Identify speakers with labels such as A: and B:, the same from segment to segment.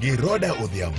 A: Gi Roda Odhiambo.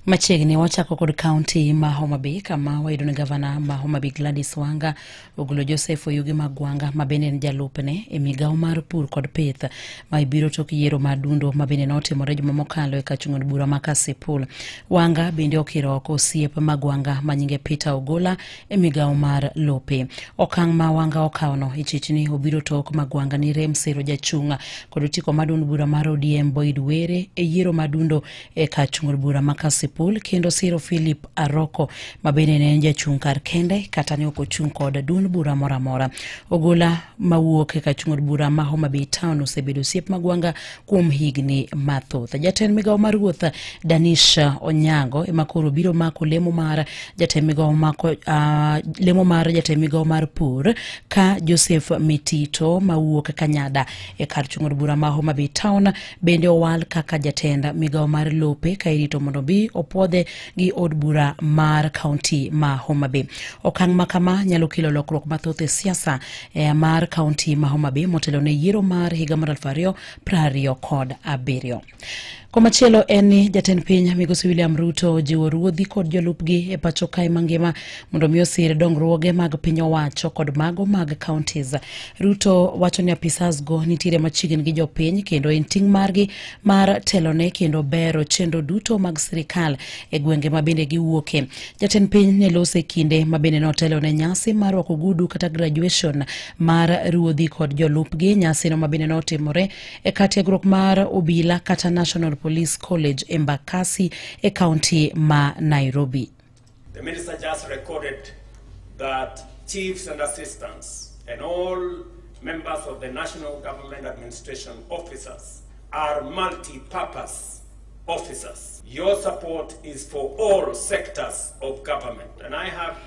B: Machiegni wachako kod kaunti ma Homa Bay kama wayudo ni gavana ma Homa Bay Gladys Wanga ogolo Joseph Oyugi Magwanga ma bende en jalupne e migawo mar pur kod pith ma ibiro tok yiero mar dundo ma bende notimore juma mokalo e kar chung' od bura ma Kasipul. Wanga bende okiro oko osiep Magwanga ma nyinge Peter Ogola e migawo mar lope. Okang' ma Wanga okawono ichich ni obiro tok Magwanga ni rem siro jachung' kod otiko mar duond bura mar ODM Boyd Were e yiero mar dundo e kar chung' od bura ma Kasipul kendo siro Philip Aroko ma bende ne en jachung' kar kende kata ne ok ochung' kod duond bura moro amora. Ogola mawuok e kar chung' od bura ma Homa Bay Town osebedo osiep Magwanga kuom higni mathoth. Jatend migawo mar wuoth Danish Onyango ema koro biro mako lemo mar jatend migawo mako lemo mar jatend migawo mar pur ka Joseph Mitito mawuok Kanyada e kar chung' od bura ma Homa Bay Town bende owal kaka jatend migawo mar lope ka irito mondo bi opuodhe gi od bura mar kaunti ma Homa Bay. Okang' ma kama nyalo kelo lokruok mathoth e siasa mar kaunti ma Homa Bay motelo ne yiero mar higa mar 2027. Komachielo en ni jatend piny migosi William Ruto ojiwo ruodhi kod jolupgi e pacho kae mangima mondo mi osir dongruoge mag piny owacho kod mago mag counties. Ruto wacho ni apisas go nitiere machiegni gi jopiny kendo en ting' margi mar telone kendo bero chenro duto mag sirikal e gwenge ma bende giwuoke. Jatend piny ne lose kinde ma bende notelo ne nyasi mar rwako ogudu kata graduation mar ruodhi kod jolupgi. Nyasino ma bende notimore e kar tiegruok mar obila kata National Police College Embakasi e kaunti ma Nairobi.
C: The minister just recorded that chiefs and assistants and all members of the national government administration officers are multi-purpose officers. Your support is for all sectors of government. And I have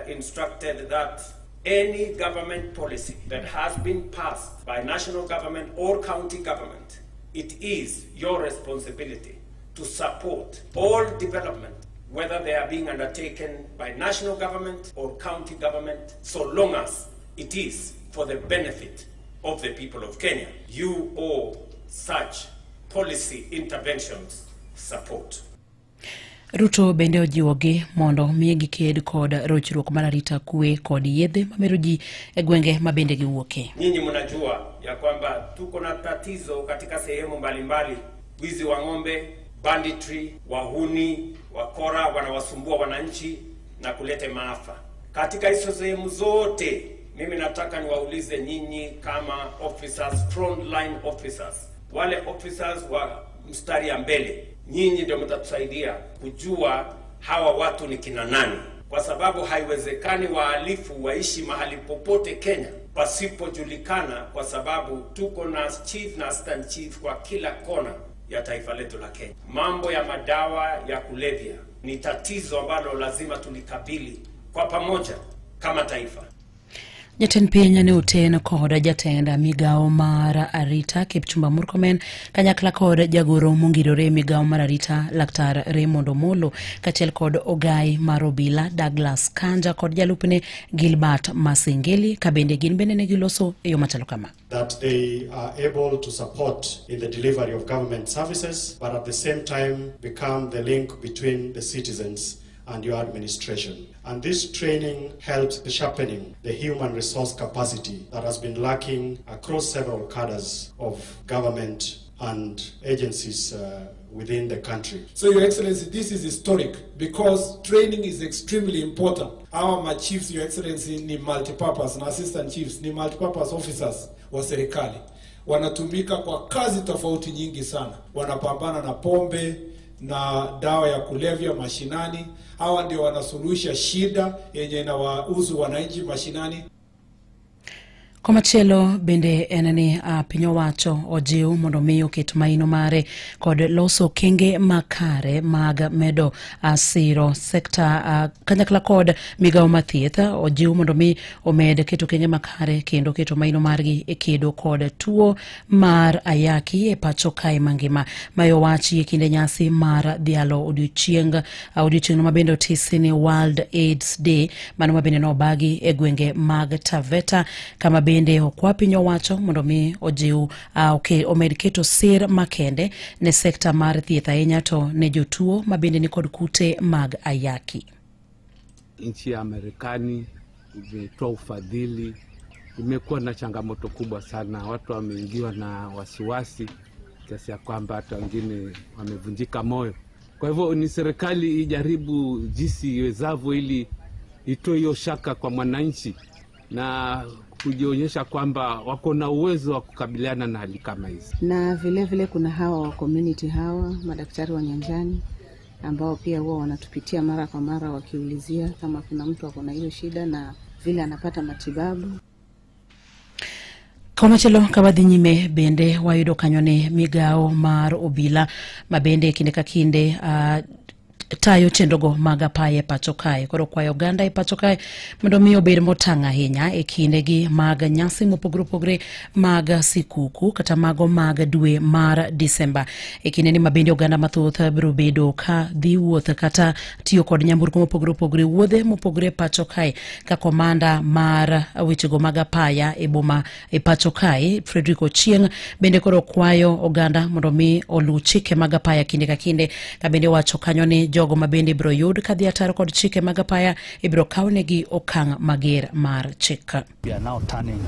C: instructed that any government policy that has been passed by national government or county government, it is your responsibility to support all development, whether they are being undertaken by national government or county government, so long as it is for the benefit of the people of Kenya. You owe such policy interventions support.
B: Ruto bende ojiwogi mondo miye giked kod rochruok mar arita kwe kod yedhe mamero ji e gwenge ma bende giwuoke.
C: Nyinyi mnajua ya kwamba tuko na tatizo katika sehemu mbalimbali, wizi wa ng'ombe, banditry, wahuni, wakora wanawasumbua wananchi na kuleta maafa. Katika hizo sehemu zote, mimi nataka niwaulize nyinyi kama officers, frontline officers, wale officers wa mstari ya mbele, nyinyi ndio mtatusaidia kujua hawa watu ni kina nani, kwa sababu haiwezekani wahalifu waishi mahali popote Kenya pasipojulikana, kwa sababu tuko na chief na assistant chief kwa kila kona ya taifa letu la Kenya. Mambo ya madawa ya kulevya ni tatizo ambalo lazima tulikabili kwa pamoja kama taifa.
B: Jatend piny ne oten kod jatend migawo mar arita Kipchumba Murkomen kanyakla kod jagoro mongirore e migawo mar arita Laktar Raymond Omolo kaachiel kod ogai mar obila Douglas Kanja kod jalupne Gilbert Masengeli ka bende gin bende ne giloso e yo machalo kama.
D: That they are able to support in the delivery of government services, but at the same time become the link between the citizens and your administration. And this training helps sharpening the human resource capacity that has been lacking across several cadres of government and agencies within the country.
E: So, Your Excellency, this is historic because training is extremely important. Our chiefs, Your Excellency, ni multipurpose na assistant chiefs, ni multipurpose officers wa serikali. Wanatumika kwa kazi tofauti nyingi sana. Wanapambana na pombe na dawa ya kulevya mashinani. Hawa ndio wanasuluhisha shida yenye inawahusu wananchi mashinani.
B: Komachielo bende en ni piny owacho ojiw mondo mi oket maino mare kod loso okenge makare mag medo siro sekta kanyakla kod migawo mar thieth. Ojiw mondo mi omed keto okenge makare kendo keto maino margi e kedo kod tuo mar ayaki e pacho kae mangima. Mayo wachi e kinde nyasi mar dhialo odiochieng' ma bende otisi ni World AIDS Day, mano ma bende nobagi e gwenge mag Taveta, kama bende okwa piny owacho mondo mi ojiw omed keto sir makende ne sekta mar thieth ahinya to ne jotuo ma bende ni kod kute mag ayaki.
A: Nchi ya Marekani imetoa ufadhili, imekuwa na changamoto kubwa sana, watu wameingiwa na wasiwasi kiasi ya kwamba hata wengine wamevunjika moyo. Kwa hivyo ni serikali ijaribu jinsi iwezavyo ili itoe hiyo shaka kwa mwananchi na kujionyesha kwamba wako na uwezo wa kukabiliana na hali kama hizi.
F: Na vile vile kuna hawa wa community, hawa madaktari wa nyanjani ambao pia huwa wanatupitia mara kwa mara wakiulizia kama kuna mtu ako na hiyo shida na vile anapata matibabu.
B: Komachielo kawadhi nyime bende wayudo kanyo ni migawo mar obila ma bende kinde ka kinde tayo chenrogo mag apaya e pacho kae. Koro kwayo oganda e pacho kae mondo mi obed motang' ahinya e kindegi mag nyasi mopogore opogore mag sikuku kata mago mag dwe mar Disemba. E kindeni ma bende oganda mathoth biro bedo ka dhi wuoth kata tiyo kod nyamburko mopogore opogore, wuodhe mopogore e pacho kae, ka komanda mar wechego mag apaya e boma e pacho kae Frederick Ochieng' bende koro kwayo oganda mondo mi oluw chike mag apaya kinde ka kinde, ka bende wacho kanyo ni jogo ma bende ibiro yud ka dhi ataro kod chike mag apaya ibiro kawnegi okang' mager mar chik.
G: We are now turning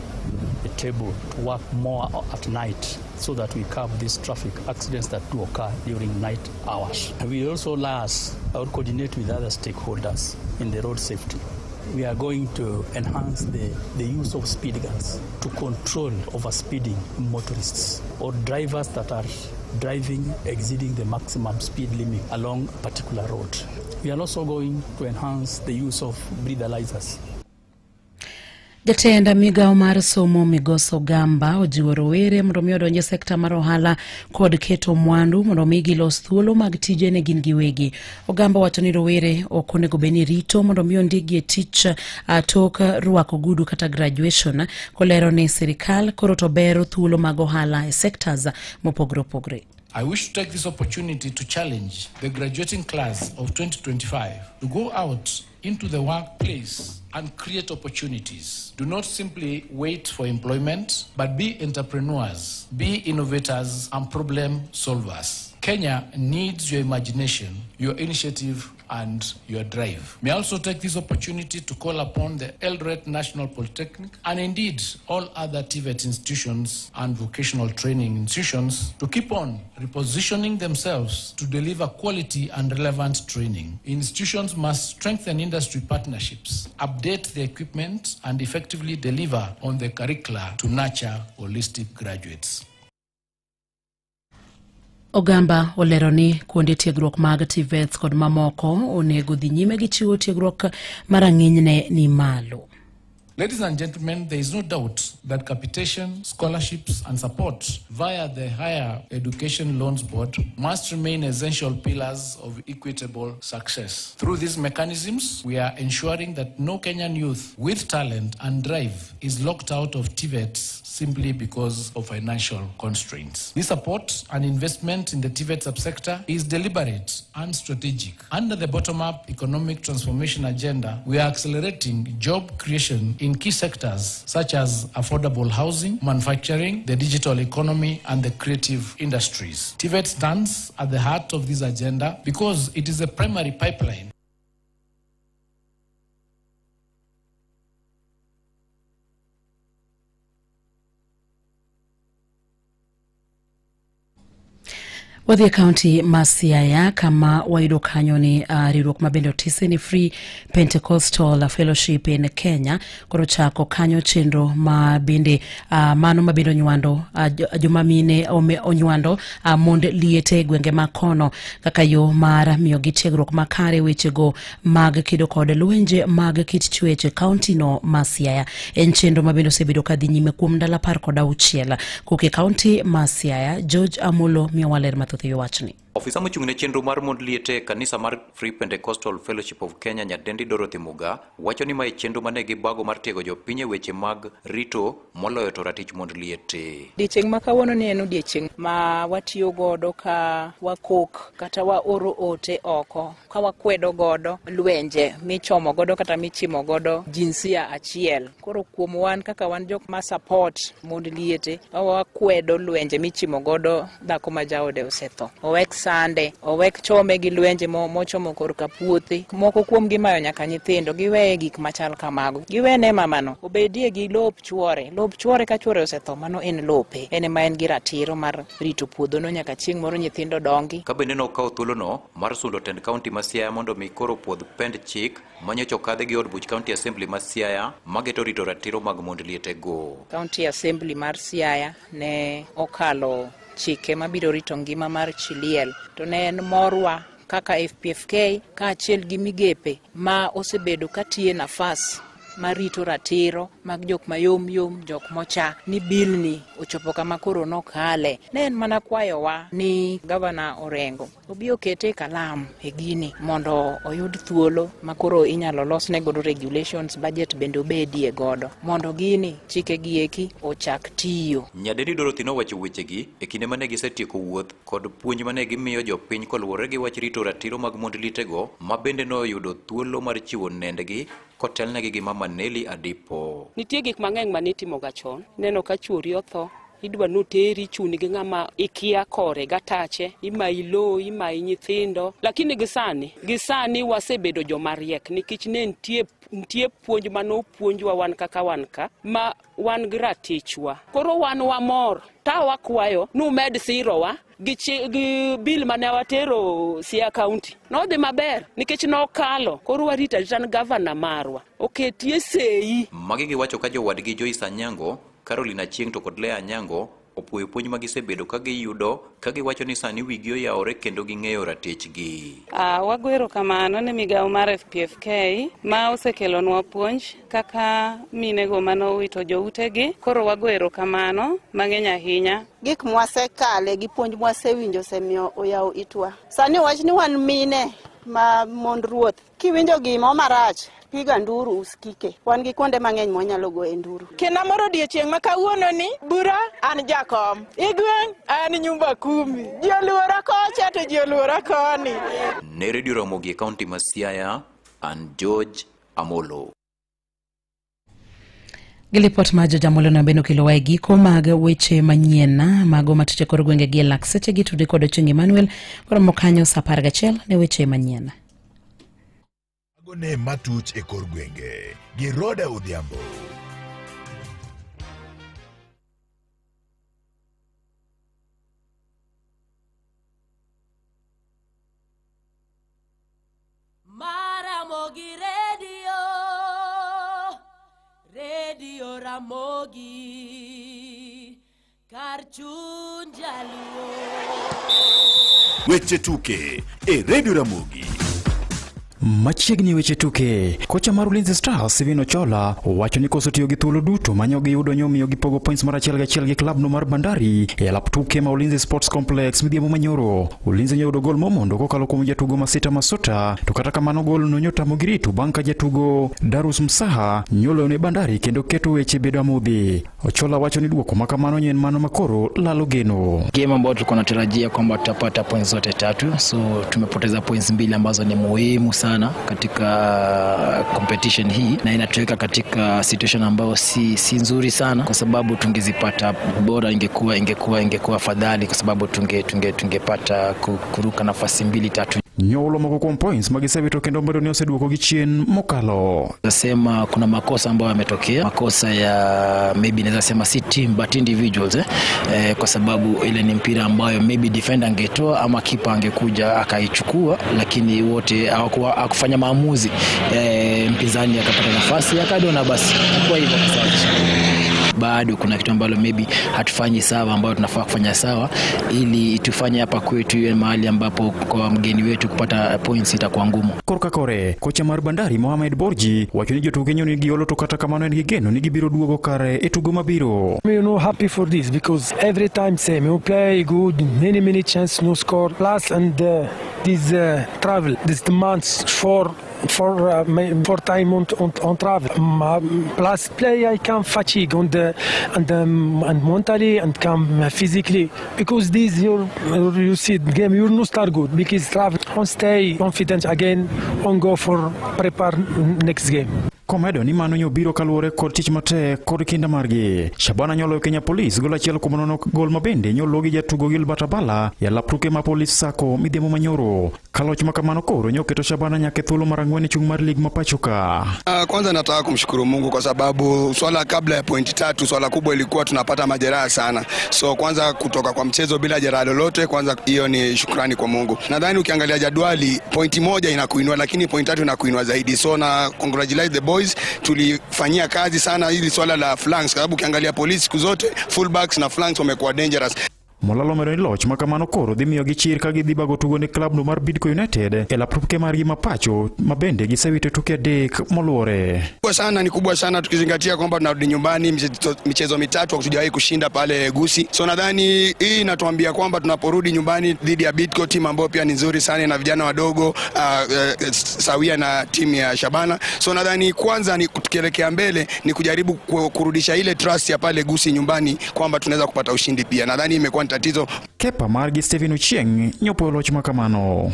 G: the table to work more at night so that we curb these traffic accidents that do occur during night hours. We also liaise or coordinate with other stakeholders in the road safety. We are going to enhance the use of speed guns to control overspeeding motorists or drivers that are driving exceeding the maximum speed limit along a particular road. We are also going to enhance the use of breathalyzers.
B: Jatend migawo mar somo Migosi Gamba ojiwo rowere mondo mi odonj e sekta mar ohala kod keto mwandu mondo mi gilos thuolo mag tije ne gin giwegi. Ogamba wacho ni rowere ok onego bed ni rito mondo mi ondikgi e tich tok rwako gudu kata graduation, kolero ni sirikal koro to bero thuolo mag ohala e sectors mopogore opogore.
H: I wish to take this opportunity to challenge the graduating class of 2025 to go out into the workplace and create opportunities. Do not simply wait for employment, but be entrepreneurs, be innovators and problem solvers. Kenya needs your imagination, your initiative, and your drive. May I also take this opportunity to call upon the Eldoret National Polytechnic and indeed all other TVET institutions and vocational training institutions to keep on repositioning themselves to deliver quality and relevant training. Institutions must strengthen industry partnerships, update the equipment, and effectively deliver on the curricula to nurture holistic graduates.
B: Ogamba olero ni kuonde tiegruok mag TVETs kod mamoko onego dhi nyime gi chiwo tiegruok marang'inyne ni malo.
H: Ladies and gentlemen, there is no doubt that capitation, scholarships, and support via the Higher Education Loans Board must remain essential pillars of equitable success. Through these mechanisms, we are ensuring that no Kenyan youth with talent and drive is locked out of TVETs simply because of financial constraints. This support and investment in the TVET subsector is deliberate and strategic. Under the bottom-up economic transformation agenda, we are accelerating job creation in key sectors such as affordable housing, manufacturing, the digital economy, and the creative industries. TVET stands at the heart of this agenda because it is a primary pipeline.
B: Wadhi e kaunti ma Siaya kama wayudo kanyo ni riwruok ma bende otise ni Free Pentecostal Fellowship in Kenya koro chako kanyo chenro ma bende mano ma bende onywando joma mine onywando mond liete e gwenge ma kono kaka yo mar miyogi tiegruok makare wechego mag kedo kod lwenje mag kit chwech e kaunti no ma Siaya. En chenro ma bende osebedo kadhi nyime kuom ndalo 16. Kowuok e kaunti ma Siaya, George Amolo miyowa ler mathoth e wachni.
I: Ofisa mochung' ne chenro mar mond liete e kanisa mar Free Pentecostal Fellowship of Kenya Nyadendi Dorothy Muga wacho ni mae chenro mane gibago mar tiego jopiny e weche mag rito moloyo to ratich mond liete.
J: Odiechieng' ma kawuono ni en odiechieng' ma watiyo godo ka wakok kata waoro ote oko ka wakwedo godo lwenje michomo godo kata michimo godo jinsia achiel. Koro kuom wan kaka wan jok ma support mond liete, wakwedo lwenje michimo godo dhako ma jaode osetho. Owek sande, owek chome gi lwenje mochomo korka puothe. Moko kuom gi mayo nyaka nyithindo, giweye gik machal kamago. Giwene mamano obedie gi lop chuore. Lop chuore ka chuore osetho, mano en lope. En ema en gi ratiro mar rito puodhono nyaka chieng' moro nyithindo dongi.
I: Ka bende nokawo thuolono mar sundo tend kaunti ma Siaya mondo mi koro puodh pend chik manyocha okadhi gi od buch County Assembly ma Siaya mageto rito ratiro mag mond lietego.
J: County Assembly mar Siaya ne okalo chike mabiro rito ngima mar chi liel, to ne en morwa kaka FPFK kaachiel gi migepe ma osebedo katiye nafas marito ratiro mag jok mayom yom, jok mocha, ni bilni ochopo kama koro nokale. Ne en mana kwayowa ni Gavana Orengo obi okete kalam e gini mondo oyud thuolo ma koro inyalo losne godo regulations, budget bende obedie godo mondo gini chike gi eki ochak tiyo.
I: Nyadendi Dorothy nowacho wechegi e kinde mane gisetieko wuoth kod puonj mane gimiyo jopiny koluwore gi wach rito ratiro mag mond lietego ma bende noyudo thuolo mar chiwo nendgi kotelnegi gi Mama Nelly Adipo.
K: Nitie gik mang'eny manitimoga chon. Neno ka chuori otho, idwa noteri chuni gi ng'ama ikia kore gatache, imayi lowo, imayi nyithindo. Lakini gisani wasebedo joma riek nikech ne nitie puonj manopuonjwa wan kaka wan ka ma wan gi ratichwa. Koro wan wamor ta wakwayo numed sirowa gi bill mane watero Siaya County. Nodhi maber nikech nokalo. Koro warito arita ni gavana marwa oketie sei.
I: Magi giwacho ka jowadgi Joyce Anyango, Caroline Achieng' to kod Leah Anyango opuoyo puonj ma gisebedo ka giyudo ka giwacho ni sani wigi oyawore kendo ging'eyo ratichgi.
L: Wago erokamano ne migawo mar FPFK ma osekelonwa puonj kaka minego manowito joutegi. Koro wago erokamano mang'eny ahinya.
M: Gik mwasekale gi puonj mwasewinjo osemiyo oyawo itwa. Sani wach ni wan mine ma mond ruoth. Kiwinjo gimo marach, piga nduru usikike. Wan gi kuonde mang'eny mwanyalo goye nduru.
N: Kendo moro odiechieng' ma kawuono ni bura an jakom. Igweng' an nyumba kumi. Ji oluora kocha to ji oluora koni.
I: Ne Radio Ramogi e kaunti ma Siaya, an George Amolo.
B: Gi lipot mar George Amolo no bende okelowa e giko mag weche manyien mago matuch e kor gwenge gi e lak seche gi tude kod Ocheng Emmanuel koromo kanyo saa 11 ne weche manyien.
O: Ne matuch e kor gwenge gi Roda Odhiambo.
P: Maramogi Radio, Radio Ramogi, kar chuny jaluo.
O: Weche tuke e Radio Ramogi.
Q: Machiegni weche tuke, kocha mar Ulinzi Stars Steven Ochola owacho ni koso tiyo gi thuolo duto manyo giyudo nyomiyo gipogo points mar 1-1 gi klabno mar Bandari e alap tuke ma Ulinzi Sports Complex midhiambo manyoro. Ulinzi nyoyudo gol momondo kokalo kuom jatugo Masita Masota, to kata kamano gol no nyotamogi rito bang' ka jatugo Darus Msaha nyoloyo ne Bandari kendo keto weche bedo amodhi. Ochola wacho ni duoko makamano nyen mano makoro lalo geno.
R: Game ambayo tulikuwa tunatarajia kwamba tutapata points zote tatu, so tumepoteza points mbili ambazo ni muhimu sana katika competition hii, na inatuweka katika situation ambayo si nzuri sana, kwa sababu tungezipata bora ingekuwa afadhali, kwa sababu tungepata kuruka nafasi 2-3.
Q: Nyoulo moko kuom points magisewito kendo medo ni oseduoko gi chien mokalo.
R: Nasema kuna makosa ambayo yametokea, makosa ya maybe naweza sema si team but individuals kwa sababu ile ni mpira ambayo maybe defender angetoa ama keeper angekuja akaichukua, lakini wote hawakufanya maamuzi. Mpinzani akapata nafasi akadona, basi kwa hivyo kusawazisha. Bado kuna kitu ambalo maybe hatufanyi sawa ambayo tunafaa kufanya sawa ili tufanye hapa kwetu iwe mahali ambapo kwa mgeni wetu kupata points itakuwa ngumu.
Q: Korka kore kocha mar Bandari Mohamed Borji wacho ni jotugo nyo nigi olo to kata kamano en gi geno ni gibiro duogo kare e tugo mabiro.
S: We no happy for this because every time same we play good, many chance no score plus and this travel this demands for time on travel plus play I can fatigue on the and mentally and come physically because this you see game you no start good because travel on stay confident again on go for prepare next game.
Q: Komedo ni mano nyobiro kaluwore kod tich matek kod kinda margi. Shabana nyoloyo Kenya Police gol 1-0 gol mabende nyologi jatugo Gilbert Abala ya lap tuke ma Police Sacco midhiambo manyoro. Kaloch makamano koro nyoketo Shabana nyaka thuolo mar 4 chung' mar lig ma pacho ka.
T: Kwanza nataka kumshukuru Mungu kwa sababu swala kabla ya pointi 3 swala kubwa ilikuwa tunapata majeraha sana. So kwanza kutoka kwa mchezo bila jeraha lolote, kwanza hiyo ni shukrani kwa Mungu. Nadhani ukiangalia jadwali pointi 1 inakuinua lakini pointi 3 inakuinua zaidi. So na congratulate the boys, tulifanyia kazi sana hili swala la flanks kwa sababu ukiangalia Police siku zote fullbacks na flanks wamekuwa dangerous.
Q: Molalo medo ni loch makamano koro dhi miyogi chir ka gidhi bago tugo ne klab no mar Bidco United e lap tuke margi ma pacho mabende gisewito tuke 3 moluore.
T: Kubwa sana, ni kubwa sana tukizingatia kwamba tunarudi nyumbani michezo mitatu hatujawahi kushinda pale Gusii. So nadhani hii inatuambia kwamba tunaporudi nyumbani dhidi ya Bidco, timu ambayo pia ni nzuri sana na vijana wadogo sawia na timu ya Shabana. So nadhani kwanza ni tukielekea mbele ni kujaribu kurudisha ile trust ya pale Gusii nyumbani kwamba tunaweza kupata ushindi pia. Nadhani imekuwa tatizo.
Q: Kepa margi Stephen Ochieng nyopo loch makamano.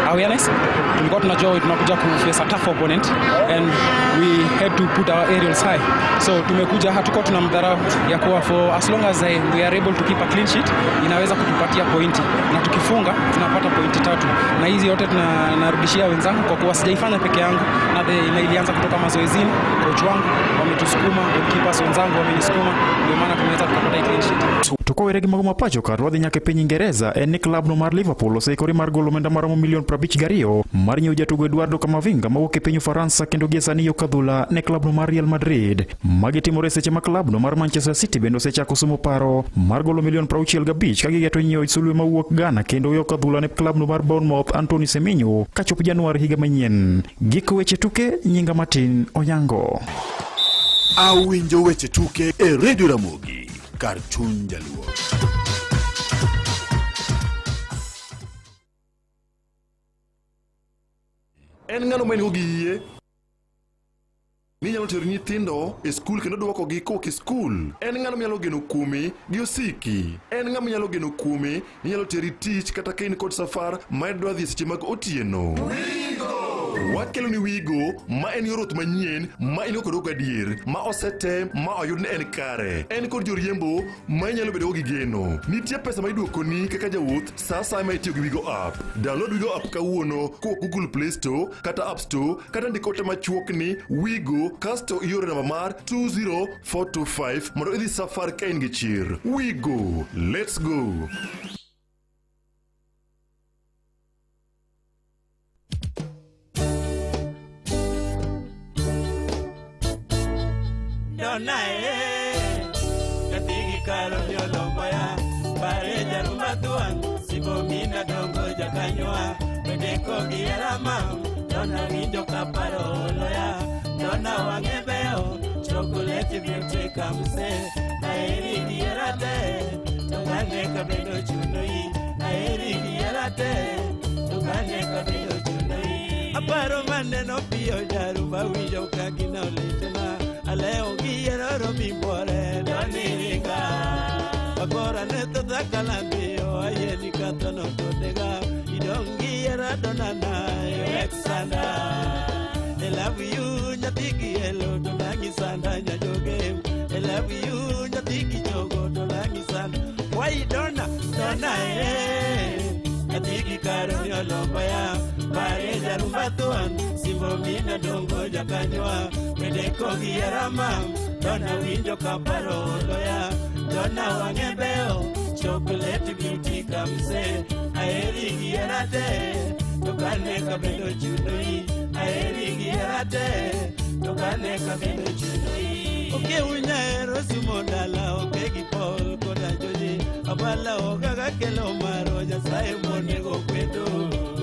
U: Awareness tulikuwa tunajua tunakuja ku face a tough opponent and we had to put our aerials high. So tumekuja hatuko tunamdharau ya kuwa for as long as we are able to keep a clean sheet inaweza kutupatia pointi, na tukifunga tunapata pointi 3, na hizi yote tunarudishia wenzangu kwa kuwa sijaifanya peke yangu na ilianza kutoka mazoezini. Coach wangu wametusukuma, goalkeepers wenzangu wamenisukuma, ndio maana tumeweza kupata clean sheet.
Q: To kowere gi mago mapacho ka wadhi nyaka e piny Ingereza en ni klab no mar Liverpool oseikore mar golo omenda maromo milion 52 mar nyiewo jatugo Eduardo Camavinga mawuok e piny Ufaransa kendo gie sani yo kadhula ne klab no mar Real Madrid. Magi timore seche ma klab no mar Manchester City bende osechako somo paro mar golo milion 65 ka gigeto nyiewo sulwe mawuok Ghana kendo yo kadhula ne klab no mar Bournemouth Anthony Semenyo kachop Januar higa manyien. Giko weche tuke nyinga Martin Onyango.
O: Awinjo weche tuke e Radio Ramogi kar chuny Jaluo.
V: En ng'ano ma in go gi yie ni nyalo tero nyithindo e skul kendo duokogi kowuok e skul? En ng'ano manyalo geno kuomi gi osiki? En ng'ama nyalo geno kuomi ni nyalo teri tich kata ka in kod safar ma idwa dhi e seche mag otieno? Wakelo ni Wigo ma en yor wuoth manyien ma in kod gadier ma osetem ma oyud ni en kare. En kod joriembo ma inyalo bedo gi geno. Nitie pesa ma iduokoni kaka jawuoth sa asaya ma itiyo gi Wigo app. Download Wigo app kawuono kowuok Google Play Store kata App Store kata ndik ote machuok ni Wigo kasto ioro namba mar 20425 mondo idhi safar ka in gi chir. Wigo, let's go.
W: Dona katigi karo nyolomboya bare jaruma tuan sibomina dongo jakanywa bedeko gierama dona winjo kaparo loya dona wange beo chocolate beauty kamse aeri gierate togane kabedo chunoi aeri gierate togane kabedo chunoi aparo maneno piyo jaruba winjo kagina olitena aleo giero mi bore doniringa agora neto dakalamio ayeli katono todega idongi era donana Alexander I love you nyatiki elo donangi sanda nyajoge I love you nyatiki jogo donangi sanda why dona dona eh nyatiki karo. nyolombaya Pare jarumba thuon Simbo mina dongo jakanywa Bende kogi hera mam Dona winjo kaparo oloya Dona wang'e beyo Chocolate beauty kamse Aheri gi hera te To kane kabedo chunoi Aheri gi hera te To kane kabedo chunoi Oke unyahero sumo dala Oke gi Paul koda Joji Abala ogaga kelo maro Nyasaye monego kwedo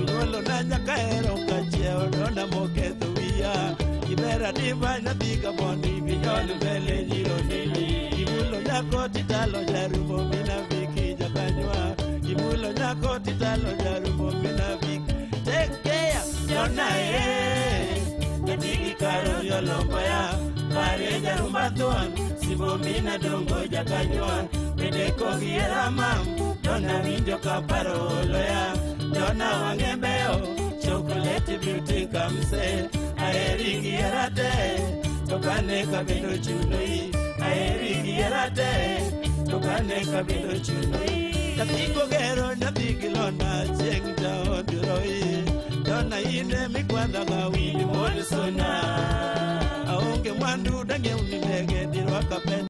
W: Nyuolo na nyaka hero kachiewo Dona moketho wiya Ibera diba nyathi kamondi Binyol mbele jiro neni Imulo nyako titalo jarumo mina viki jakanywa Imulo nyako titalo jarumo mina viki Take care Dona Nyathi karo yolombaya Pare jarumba thuon Simbo mina dongo jakanywa Bende kogi hera mam Dona winjo kaparo oloya Dona wang'e beyo Chocolate beauty kamse Aheri gi hera te To kane kabedo chunoi Aheri gi hera te To kane kabedo chunoi Nyathi kogero nyathi gilona Chieng' jaod roi Dona ine mikwanda ga wili mon sona Aonge mwandu dang'iew ni ndege dirwaka pesa.